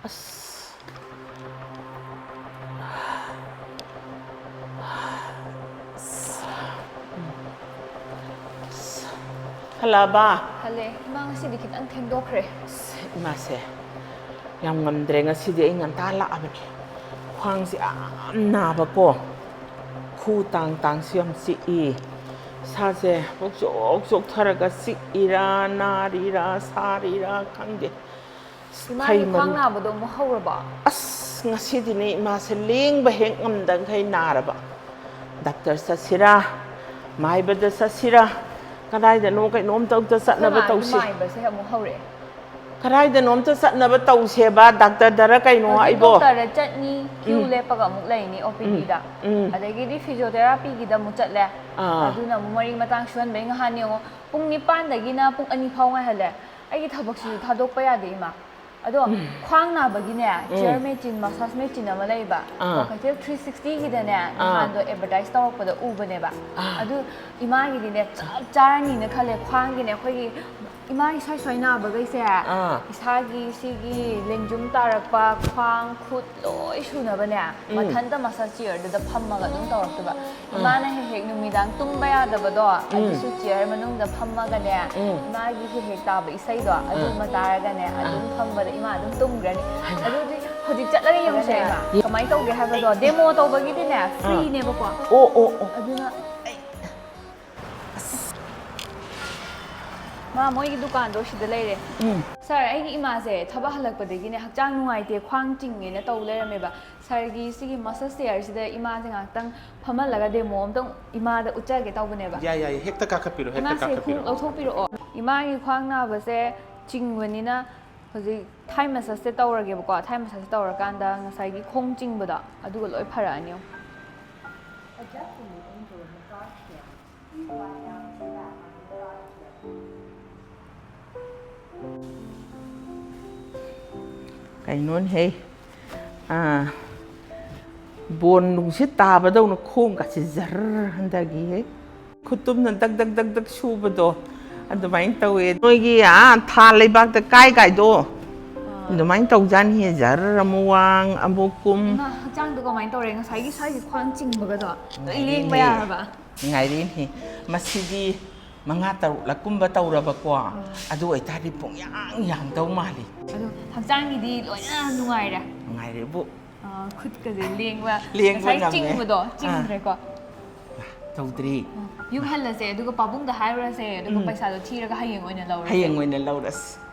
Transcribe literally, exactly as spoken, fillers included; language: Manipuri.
ꯑꯁ꯫ ꯍꯜꯂꯛꯑꯕ? ꯍꯜꯂꯦ꯫ ꯏꯃꯥ, ꯉꯁꯤꯗꯤ ꯈꯤꯇꯪ ꯊꯦꯡꯗꯣꯛꯈ꯭ꯔꯦ꯫ ꯑꯁ, ꯏꯃꯥꯁꯦ ꯌꯥꯝ ꯉꯝꯗ꯭ꯔꯦ ꯉꯁꯤꯗꯤ꯫ ꯑꯩ ꯉꯟꯇꯥ ꯂꯥꯛꯑꯕꯅꯦ꯫ ꯈ꯭ꯋꯥꯡꯁꯦ ꯌꯥꯝ ꯅꯥꯕꯀꯣ꯫ ꯈꯨ ꯇꯥꯡ ꯇꯥꯡꯁꯨ ꯌꯥꯝ ꯆꯤꯛꯏ꯫ ꯏꯁꯥꯁꯦ ꯄꯣꯛꯆꯣꯛ ꯆꯣꯛꯊꯔꯒ ꯆꯤꯛꯏꯔꯥ, ꯅꯥꯔꯤꯔꯥ, ꯁꯥꯔꯤꯔꯥ ꯈꯪꯗꯦ꯫ ꯏꯃꯥꯒꯤ ꯈ꯭ꯋꯥꯡ ꯅꯥꯕꯗꯣ ꯑꯃꯨꯛ ꯍꯧꯔꯕꯣ? ꯑꯁ, ꯉꯁꯤꯗꯤꯅꯦ ꯏꯃꯥꯁꯦ ꯂꯦꯡꯕ ꯍꯦꯛ ꯉꯝꯗꯈꯩ ꯅꯥꯔꯕ꯫ ꯗꯥꯛꯇꯔ ꯆꯠꯁꯤꯔꯥ, ꯃꯥꯏꯕꯗ ꯆꯠꯁꯤꯔꯥ, ꯀꯗꯥꯏꯗꯅꯣ ꯀꯩꯅꯣꯝꯇ ꯑꯝꯇ ꯑꯩꯈꯣꯏ ꯆꯠꯅꯕ ꯃꯥꯒꯤ ꯇꯧꯁꯤ꯫ ꯃꯥꯏꯕꯁꯦ ꯑꯃꯨꯛ ꯍꯧꯔꯛꯑꯦ꯫ ꯀꯗꯥꯏꯗꯅꯣꯝꯇ ꯆꯠꯅꯕ ꯇꯧꯁꯦꯕ, ꯗꯥꯛꯇꯔꯗꯔ ꯀꯩꯅꯣ ꯍꯧꯖꯤꯛ ꯑꯩꯕꯣ? ꯗꯣꯛꯇꯔꯗ ꯆꯠꯅꯤ, ꯀ꯭ꯌꯨ ꯎꯝ꯫ ꯂꯦꯞꯄꯒ ꯑꯃꯨꯛ ꯂꯩꯅꯤ ꯑꯣ ꯄꯤ ꯗꯤꯗ꯫ ꯎꯝ꯫ ꯑꯗꯒꯤꯗꯤ ꯐꯤꯖꯤꯌꯣꯊꯦꯔꯥꯄꯤꯒꯤꯗ ꯑꯃꯨꯛ ꯆꯠꯂꯦ꯫ ꯑꯥ꯫ ꯑꯗꯨꯅ ꯑꯃꯨꯛ ꯃꯔꯤ ꯃꯇꯥꯡ ꯁꯨꯍꯟꯕꯩ ꯉꯍꯥꯟ ꯌꯦꯡꯉꯣ, ꯄꯨꯡ ꯅꯤꯄꯥꯟꯗꯒꯤꯅ ꯄꯨꯡ ꯑꯅꯤ ꯐꯥꯎ ꯉꯥꯏꯍꯜꯂꯦ꯫ ꯑꯩꯒꯤ ꯊꯕꯛꯁꯤꯁꯨ ꯊꯥꯗꯣꯛꯄ ꯌꯥꯗꯦ, ꯏꯃꯥ꯫ ꯑꯗꯣ ꯎꯝ꯫ ꯈ꯭ꯋꯥꯡ ꯅꯥꯕꯒꯤꯅꯦ, ꯎꯝ꯫ ꯆꯤꯌꯔ ꯃꯦꯆꯤꯟ, ꯃꯁꯥꯖ ꯃꯦꯆꯤꯟ ꯑꯃ ꯂꯩꯕ꯫ ꯑꯥ꯫ ꯀ꯭ꯋꯥꯀꯩꯊꯦꯜ ꯊ꯭ꯔꯤ ꯁꯤꯛꯁꯇꯤꯒꯤꯗꯅꯦ, ꯑꯥ꯫ ꯅꯍꯥꯟꯗꯣ ꯑꯦꯗꯚꯔꯇꯥꯏꯁ ꯇꯧꯔꯛꯄꯗ ꯎꯕꯅꯦꯕ꯫ ꯑꯥ꯫ ꯑꯗꯨ ꯏꯃꯥꯒꯤꯗꯤꯅꯦ, ꯆꯞ ꯆꯥꯔꯅꯤꯅ ꯈꯜꯂꯦ꯫ ꯈ꯭ꯋꯥꯡꯒꯤꯅꯦ, ꯑꯩꯈꯣꯏꯒꯤ ꯏꯃꯥꯒꯤ ꯁ꯭ꯋꯥꯏ ꯁ꯭ꯋꯥꯏ ꯅꯥꯕꯈꯩꯁꯦ, ꯑꯥ꯫ ꯏꯁꯥꯒꯤ ꯁꯤꯒꯤ ꯂꯦꯡꯖꯨꯝ ꯇꯥꯔꯛꯄ, ꯈ꯭ꯋꯥꯡ, ꯈꯨꯠ ꯂꯣꯏ ꯁꯨꯅꯕꯅꯦ, ꯎꯝ꯫ ꯃꯊꯟꯇ ꯃꯁꯥ ꯆꯤꯌꯔꯗꯨꯗ ꯐꯝꯃꯒ ꯑꯗꯨꯝ ꯇꯧꯔꯛꯇꯣꯏꯕ꯫ ꯑꯥ꯫ ꯏꯃꯥꯅ ꯍꯦꯛ ꯍꯦꯛ ꯅꯨꯃꯤꯗꯥꯡ ꯇꯨꯝꯕ ꯌꯥꯗꯕꯗꯣ, ꯎꯝ꯫ ꯑꯗꯨꯁꯨ ꯆꯤꯌꯔ ꯃꯅꯨꯡꯗ ꯐꯝꯃꯒꯅꯦ, ꯎꯝ꯫ ꯏꯃꯥꯒꯤ ꯍꯦꯛ ꯍꯦꯛ ꯇꯥꯕ ꯏꯁꯩꯗꯣ, ꯑꯗꯨ ꯑꯥ꯫ ꯑꯃ ꯇꯥꯔꯒꯅꯦ, ꯑꯥ꯫ ꯑꯗꯨꯝ ꯐꯝꯕꯗ ꯏꯃꯥ ꯑꯗꯨꯝ ꯇꯨꯝꯈ꯭ꯔꯅꯤ꯫ ꯍꯩꯃꯥ꯫ ꯑꯗꯨꯗꯤ ꯍꯧꯖꯤꯛ ꯆꯠꯂꯒ ꯌꯦꯡꯉꯨꯁꯦ, ꯏꯃꯥ꯫ ꯀꯃꯥꯏꯅ ꯇꯧꯒꯦ ꯍꯥꯏꯕꯗꯣ, ꯗꯦꯃꯣ ꯇꯧꯕꯒꯤꯗꯤꯅꯦ, ꯑꯥ꯫ ꯐ꯭ꯔꯤꯅꯦꯕꯀꯣ꯫ ꯑꯣ, ꯑꯣ, ꯑꯣ꯫ ꯑꯗꯨꯅ ꯃꯥ, ꯃꯣꯏꯒꯤ ꯗꯨꯀꯥꯟꯗꯣ ꯁꯤꯗ ꯂꯩꯔꯦ꯫ ꯎꯝ꯫ ꯁꯥꯔ, ꯑꯩꯒꯤ ꯏꯃꯥꯁꯦ ꯊꯕꯛ ꯍꯜꯂꯛꯄꯗꯒꯤꯅꯦ ꯍꯛꯆꯥꯡ ꯅꯨꯡꯉꯥꯏꯇꯦ, ꯈ꯭ꯋꯥꯡ ꯆꯤꯡꯉꯦꯅ ꯇꯧ ꯂꯩꯔꯝꯃꯦꯕ꯫ ꯁꯥꯔꯒꯤ ꯁꯤꯒꯤ ꯃꯁꯥꯖ ꯆꯦꯌꯔꯁꯤꯗ ꯏꯃꯥꯁꯦ ꯉꯥꯏꯍꯥꯛꯇꯪ ꯐꯝꯍꯜꯂꯒ ꯗꯦꯃꯣ ꯑꯝꯇꯪ ꯏꯃꯥꯗ ꯎꯠꯆꯒꯦ ꯇꯧꯕꯅꯦꯕ꯫ ꯌꯥꯏ, ꯌꯥꯏ, ꯍꯦꯛꯇ ꯀꯥꯈꯠꯄꯤꯔꯣ, ꯍꯦꯛꯇ ꯏꯃꯥꯁꯦ ꯀꯥꯈꯠꯄꯤꯔꯣ꯫ ꯈꯣꯡꯎꯞ ꯂꯧꯊꯣꯛꯄꯤꯔꯛꯑꯣ꯫ ꯏꯃꯥꯒꯤ ꯈ꯭ꯋꯥꯡ ꯅꯥꯕꯁꯦ ꯆꯤꯡꯕꯅꯤꯅ ꯍꯧꯖꯤꯛ ꯊꯥꯏ ꯃꯁꯥꯖꯁꯦ ꯇꯧꯔꯒꯦꯕꯀꯣ꯫ ꯊꯥꯏ ꯃꯁꯥꯖꯁꯦ ꯇꯧꯔꯀꯥꯟꯗ ꯉꯁꯥꯏꯒꯤ ꯈꯣꯡ ꯆꯤꯡꯕꯗꯣ ꯑꯗꯨꯒ ꯂꯣꯏ ꯐꯔꯛꯑꯅꯤ ꯌꯦꯡꯉꯣ꯫ ꯀꯩꯅꯣꯅꯦꯍꯦ, ꯑꯥ, ꯕꯣꯟ ꯅꯨꯡꯁꯤꯠ ꯇꯥꯕꯗꯧꯅ ꯈꯣꯡꯒꯁꯦ ꯖꯔ ꯍꯟꯊꯈꯤꯍꯦ꯫ ꯈꯨꯇꯨꯝꯅ ꯗꯛ ꯗꯛ ꯗꯛ ꯗꯛ ꯁꯨꯕꯗꯣ ꯑꯗꯨꯃꯥꯏꯅ ꯇꯧꯋꯦ꯫ ꯅꯣꯏꯒꯤ ꯑꯥ ꯊꯥ ꯂꯩꯕꯥꯛꯇ ꯀꯥꯏ ꯀꯥꯏꯗꯣ, ꯑꯥ꯫ ꯑꯗꯨꯃꯥꯏꯅ ꯇꯧꯖꯥꯠꯅꯤꯍꯦ, ꯖꯔ ꯑꯃꯨꯛ ꯋꯥꯡ ꯑꯃꯨꯛ ꯀꯨꯝ꯫ ꯏꯃꯥ, ꯍꯛꯆꯥꯡꯗꯣ ꯀꯃꯥꯏꯅ ꯇꯧꯔꯦ? ꯉꯁꯥꯏꯒꯤ ꯁ꯭ꯋꯥꯏꯒꯤ ꯈ꯭ꯋꯥꯡ ꯆꯤꯡꯕꯒꯗꯣ ꯂꯣꯏ ꯅꯨꯡꯉꯥꯏꯔꯦꯅꯦ꯫ ꯂꯦꯡꯕ ꯌꯥꯔꯕ? ꯅꯨꯡꯉꯥꯏꯔꯦꯅꯦ꯫ ꯃꯁꯤꯗꯤ ꯃꯉꯥ ꯇꯔꯨꯛꯂꯛ ꯀꯨꯝꯕ ꯇꯧꯔꯕꯀꯣ, ꯑꯗꯨ ꯑꯣꯏꯇꯥꯔꯗꯤ ꯄꯨꯡ ꯌꯥꯡ ꯌꯥꯡꯗꯧ ꯃꯥꯜꯂꯤ꯫ ꯑꯗꯣ ꯍꯛꯆꯥꯡꯒꯤꯗꯤ ꯂꯣꯏꯅ ꯅꯨꯡꯉꯥꯏꯔꯦ꯫ ꯅꯨꯡꯉꯥꯏꯔꯦꯕꯨ꯫ ꯑꯥ, ꯈꯨꯠꯀꯁꯦ ꯂꯦꯡꯕ ꯂꯦꯡꯕ ꯉꯁꯥꯏ ꯉꯝꯃꯦ꯫ ꯆꯤꯡꯕꯗꯣ ꯑꯥ꯫ ꯆꯤꯡꯗ꯭ꯔꯦꯀꯣ꯫ ꯇꯧꯗ꯭ꯔꯤ꯫ ꯌꯨꯝ ꯍꯜꯂꯁꯦ, ꯑꯗꯨꯒ ꯄꯥꯕꯨꯡꯗ ꯍꯥꯏꯔꯨꯔꯁꯦ, ꯑꯗꯨꯒ ꯄꯩꯁꯥꯗꯣ ꯊꯤꯔꯒ ꯍꯌꯦꯡ ꯑꯣꯏꯅ ꯂꯧꯔꯁꯦ꯫ ꯍꯌꯦꯡ ꯑꯣꯏꯅ ꯂꯧꯔꯁꯤ꯫